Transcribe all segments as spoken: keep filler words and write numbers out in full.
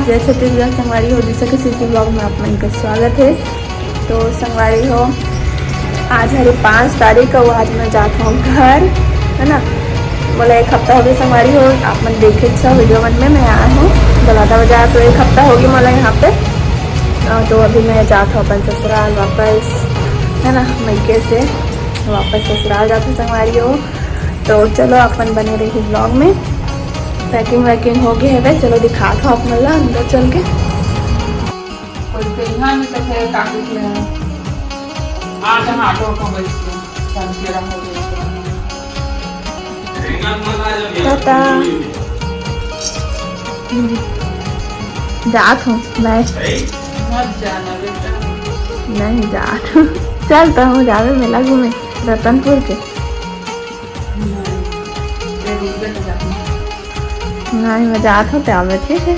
जय छत्तीसगढ़ संगवारी हो, दिशा के सिटी ब्लॉग में आप मन के स्वागत है। तो संगवारी हो, आज हरे पाँच तारीख, अउ आज मैं जात हूँ घर, है ना। मोला एक हफ्ता हो गया संगवारी हो, आप मन देखे अच्छा वीडियो मन में मैं आया हूँ बलौदा बाजार, तो एक हफ्ता हो गया मोला यहाँ पे। अ, तो अभी मैं जात हूँ अपन ससुराल वापस, है ना, मइके से वापस ससुराल जात हूँ संगवारी हो। तो चलो अपन बने रही ब्लॉग में। पैकिंग वैकिंग हो गई है, चलो दिखात हूँ आप मन ला अंदर चल के। कोई तो यहाँ नहीं तो फिर काफी है। आ जहाँ ऑटो को बैठ के शांति रहो। टाटा। जात हूँ, बाय। मत जाना बेटा। नहीं जात हूँ। चल तो हूँ जावे मेला घूमे रतनपुर के। नहीं, मैं जात हूँ, तब ठीक है।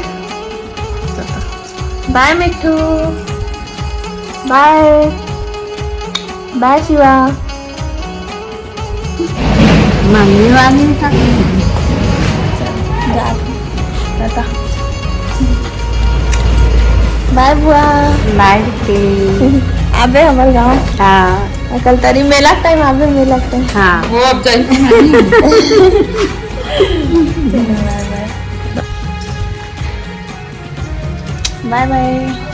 बाय मिट्ठू, बाय, बाय शिवा। मम्मी वाली था। जात हूँ, टाटा। बाय बुआ। बाय दीदी। आबे हमर गाँव। हाँ। कल तरी मेला टाइम आबे, मेला टाइम। हाँ। वो अब जाइए। बाय बाय।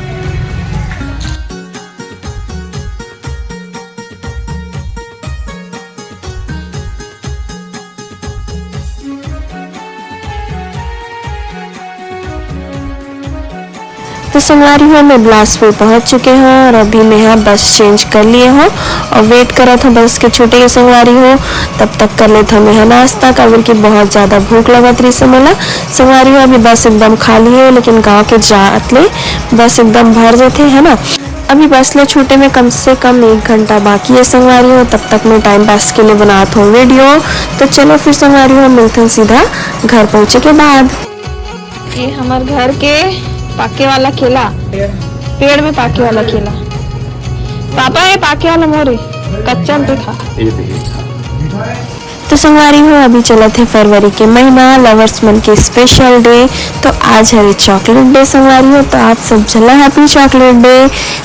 तो संगवारी हो, मैं बिलासपुर पहुंच चुके हूँ और अभी मैं यहाँ बस चेंज कर लिए हूँ और वेट करत हूँ बस के छूटे के संगवारी हो। तब तक कर लेत हूँ मैं यहाँ नाश्ता, काबर कि बहुत ज़्यादा भूख लगत रही से मोला। संगवारी हो, अभी बस एकदम खाली है, लेकिन गाँव के जात ले बस एकदम भर जाते है ना। अभी बस ले छूटे में कम से कम एक घंटा बाकी है संगवारी हो, तब तक मैं टाइम पास के लिए बनात हूँ वीडियो। तो चलो फिर संगवारी हो, मिलते हैं सीधा घर पहुँचे के बाद। ये हमर घर के पाके वाला केला, पेड़ में पाके वाला केला। पापा, ये पाके वाला मोरे, कच्चा में तो था। ये देखिए। तो संगवारी हो, अभी चलत है फरवरी के महीना, लवर्स मन के स्पेशल डे। तो आज हरे चॉकलेट डे संगवारी हो, तो आप सब झन ला हैप्पी चॉकलेट डे,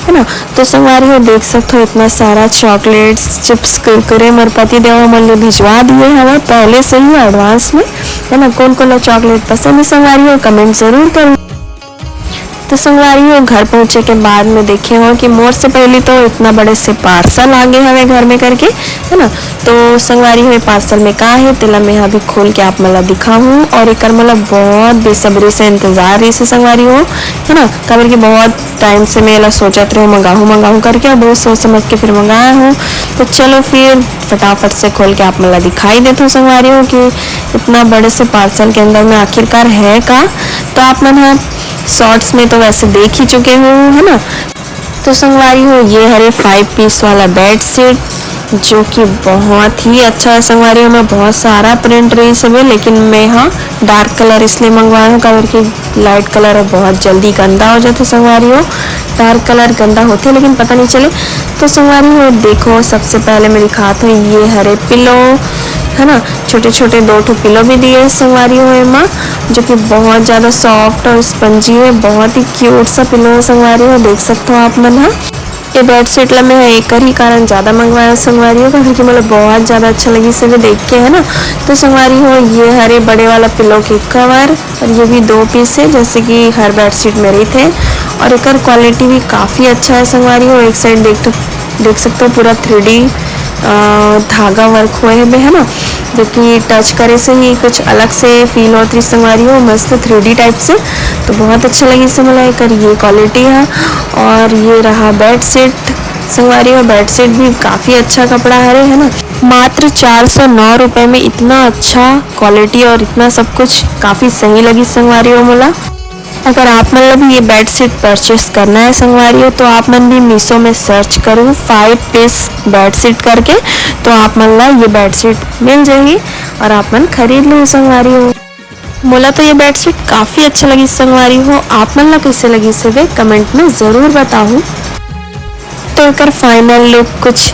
है ना। तो संगवारी हो, देख सकत हो इतना सारा चॉकलेट्स, चिप्स, कुरकुरे मोर पति देव मन ले भिजवा दिए हवे पहले से ही एडवांस में, है ना। कोन कोन ला चॉकलेट पसंद है संगवारी हो, कमेंट जरूर करो। तो संगवारी हो, घर पहुँचे के बाद में देखे हो कि मोर से पहले तो इतना बड़े से पार्सल आ गए हवे घर में करके, है ना। तो संगवारी हो, ये पार्सल में का है, तेला मैं अभी खोल के आप मन ला दिखाहूँ। और एकर मोला बहुत बेसब्री से इंतजार रही से संगवारी हो, है ना, काबर कि बहुत टाइम से मैं एला सोचत रहे हूँ, मंगाहूँ मंगाहूँ करके, और बहुत सोच समझ के फिर मंगाया हूँ। तो चलो फिर फटाफट से खोल के आप मन ला दिखाई देत हूँ संगवारी हो कि इतना बड़े से पार्सल के अंदर में आखिरकार है का। तो आप मन ह शॉर्ट्स में तो वैसे देख ही चुके हो, है ना। तो संगवारी हो, ये हरे फाइव पीस वाला बेडशीट, जो कि बहुत ही अच्छा है संगवारी हो। मैं बहुत सारा प्रिंट रही सब, लेकिन मैं, हाँ, डार्क कलर इसलिए मंगवाया हूँ, काबर कि लाइट कलर बहुत जल्दी गंदा हो जाते संगवारी हो। डार्क कलर गंदा होते, लेकिन पता नहीं चले। तो संगवारी हो, देखो, सबसे पहले मैं दिखात हूँ, ये हरे पिलो, है ना, छोटे छोटे दो ठो पिलो भी दिए हैं संगवारी हो एमा, जो कि बहुत ज़्यादा सॉफ्ट और स्पंजी है। बहुत ही क्यूट सा पिलो है संगवारी हो, देख सकते हो आप मन ह। ये बेडशीट ला मैं एकर ही कारण ज़्यादा मंगवाया संगवारी हो, क्योंकि मोला बहुत ज़्यादा अच्छा लगी से देख के, है ना। तो संगवारी हो, ये हरे बड़े वाला पिलो के कवर, और ये भी दो पीस है, जैसे कि हर बेडशीट में रही थे। और एकर क्वालिटी भी काफ़ी अच्छा है संगवारी हो। एक साइड देख तो देख सकते हो, पूरा थ्री डी धागा वर्क हुए है, है ना, जो कि टच करे से ही कुछ अलग से फील होत रही संगवारी हो, मस्त थ्री डी टाइप से। तो बहुत अच्छा लगी से मोला एकर ये क्वालिटी है। और ये रहा बेडशीट संगवारी हो, बेडशीट भी काफ़ी अच्छा कपड़ा हरे, है ना। मात्र चार सौ नौ रुपये में इतना अच्छा क्वालिटी और इतना सब कुछ काफ़ी सही लगी संगवारी हो मोला। अगर आप मन ला भी ये बेडशीट परचेस करना है संगवारी हो, तो आप मन भी मीशो में सर्च करो फाइव पीस बेडशीट करके, तो आप मन ला ये बेडशीट मिल जाही और आप मन खरीद लो संगवारी हो। मोला तो ये बेडशीट काफ़ी अच्छा लगी संगवारी हो, आप मन ला कैसे लगी से वे कमेंट में ज़रूर बताहू। तो एकर फाइनल लुक कुछ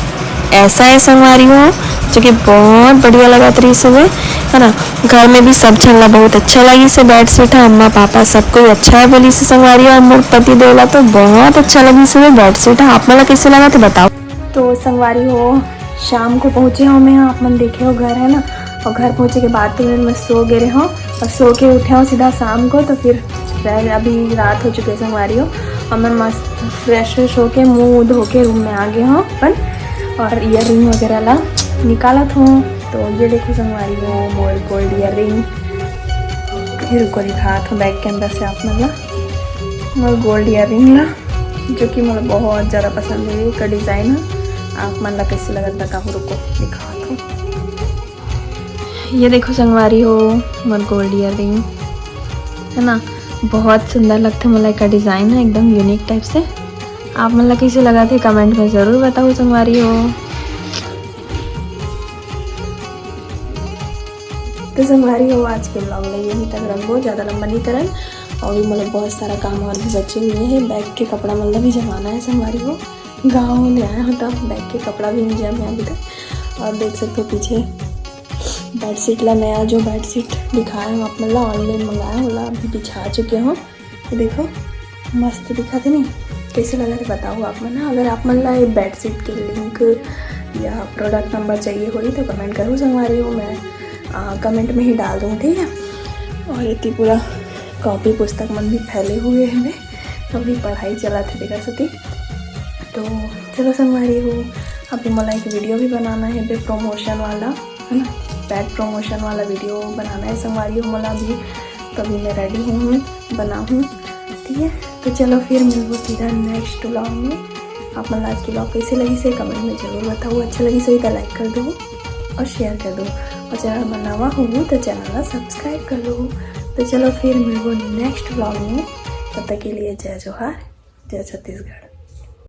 ऐसा है संगवारी हो। जो कि बहुत बढ़िया लगत रहिस हे, है ना। घर में भी सब झन ला बहुत अच्छा लगिस हे बेडशीट ह। अम्मा पापा सब कोई अच्छा हे बोलिस हे संगवारी हो, अउ मोर पति देव ला तो बहुत अच्छा लगिस हे बेडशीट ह। आप मन ला कइसे लगत हे बताओ। तो संगवारी हो, शाम को पहुँचे हो मैं, आप मन देखे हो घर, है ना। और घर पहुँचे के बाद तो मैं सो गे रहे हो, और सो के उठे हो सीधा शाम को। तो फिर अभी रात हो चुके संगवारी हो, और मैं मस्त फ्रेश व्रेश होके मुँह धो के रूम में आ गए हो अपन, और ईयररिंग वगैरह ला निकालत हो। तो ये देखो संगवारी हो, मोर गोल्ड ईयररिंग, ये रुको दिखात हो बैक कैमरा से आप मन ला मोर गोल्ड ईयररिंग ला, जो कि मोला बहुत ज़्यादा पसंद हे एकर डिज़ाइन ह। आप मन ला कइसे लगत बताहू, रुको दिखात हो। ये देखो संगवारी हो, मोर गोल्ड ईयररिंग है ना, बहुत सुंदर लगथे मोला एकर डिज़ाइन ह, एकदम यूनिक टाइप से। आप मन ला कइसे लगत हे कमेंट में ज़रूर बताहू संगवारी हो। तो संगवारी हो, आज के ब्लॉग में यहीं तक रखबो, ज़्यादा लंबा नहीं करन। और भी मतलब बहुत सारा काम और भी बचे हुए हैं, बैग के कपड़ा मतलब भी जमाना है संगवारी हो। गाँव ले आए हो तब बैग के कपड़ा भी नहीं जमे अभी तक। और देख सकते हो पीछे बेडशीट ला, नया जो बेडशीट दिखाए हो आप मतलब ऑनलाइन मंगाया होला, अभी बिछा चुके हो। तो देखो मस्त दिखत हे नहीं, कइसे लगत हे बताओ आप मन। अगर आप मन ला ये बेडशीट के लिंक या प्रोडक्ट नंबर चाहिए होही तो कमेंट करो संगवारी हो, मैं आ, कमेंट में ही डाल दूँ, ठीक है। और इतनी पूरा कॉपी पुस्तक मन भी फैले हुए हैं, अभी पढ़ाई चलत हे तेकर सेती। तो चलो संगवारी हो, अभी मोला एक वीडियो भी बनाना है बे प्रमोशन वाला, है ना, बैग प्रमोशन वाला वीडियो बनाना है संगवारी हो मोला अभी, तभी मैं रेडी हूँ, बनाहूँ, ठीक है। तो चलो फिर मिलबो सीधा नेक्स्ट व्लॉग में। आप मन ला आज के व्लॉग कइसे लगिस हे कमेंट में जरूर बताओ, अच्छा लगिस होही तो लाइक कर दो और शेयर कर दो, और चैनल में नवा हो तो चैनल ला सब्सक्राइब कर लो। तो चलो फिर मिलबो नेक्स्ट व्लॉग में, तब तक के लिए जय जोहार, जय छत्तीसगढ़।